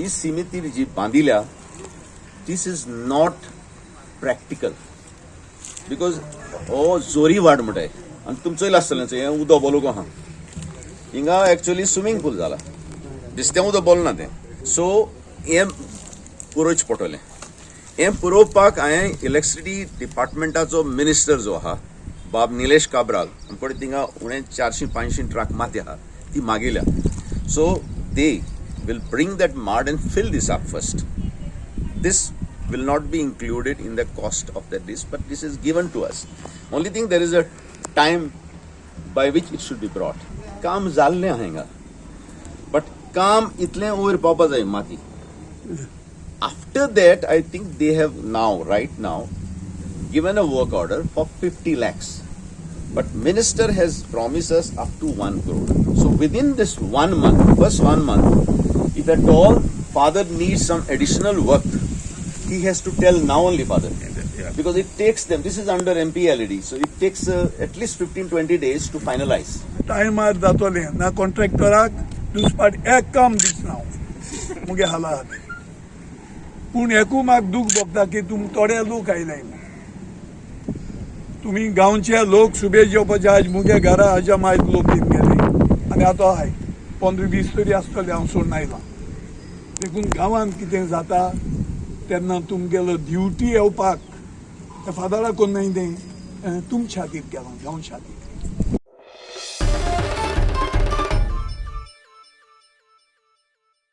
ही सिमितीर जी बांदिल्या, this is not practical because हो जोरी वाड म्हणटाय आनी तुमचो चोयला आसतलें, हें उदक बोलूंक आहा हिंगा. एक्चुअली स्विमींग पूल जाला, दिसतें उदक बोलना तें. सो हें पुरोवचें पडटलें. हें पुरोवपाक हांवें इलेक्ट्रिसिटी डिपार्टमेंटाचो मिनिस्टर जो आहा, बाब निलेश काब्राल, आमचे थिंगा उणें 400-500 ट्रक माती आहा, ती मागिल्या. So they will bring that mud and fill this up first. This will not be included in the cost of that this, but this is given to us. Only thing, there is a time by which it should be brought. काम जाल्लें आहा हिंगा, but काम इतलें वयर पावपा जाय माती. After that, I think they have now, right now, given a work order for 50 lakhs, but minister has promised us up to 1 crore. So within this one month, first one month, if at all father needs some additional work, he has to tell now only, father, because it takes them, this is under MPLAD, so it takes at least 15-20 days to finalize. टायमार जातोलें ना. कॉन्ट्रॅक्टराक दुसपाट एक काम दिसना हांव मुगे हाला. पूण एकू म्हाका दूख भोगता की तुम थोडे लोक आयले. तुमी गांवचे लोक सुबेज येवपाचे. आज मुगे घरा हाज्या मायत लोक येवन गेले आनी आतां आहाय 15-20 तरी आसतले. हांव सोडून आयलां. देखून गांवांत कितें जाता तेन्ना तुमगेलो ड्युटी येवपाक त्या फादराक कोन्न तें तुमच्या खातीर केलां, गांवच्या खातीर.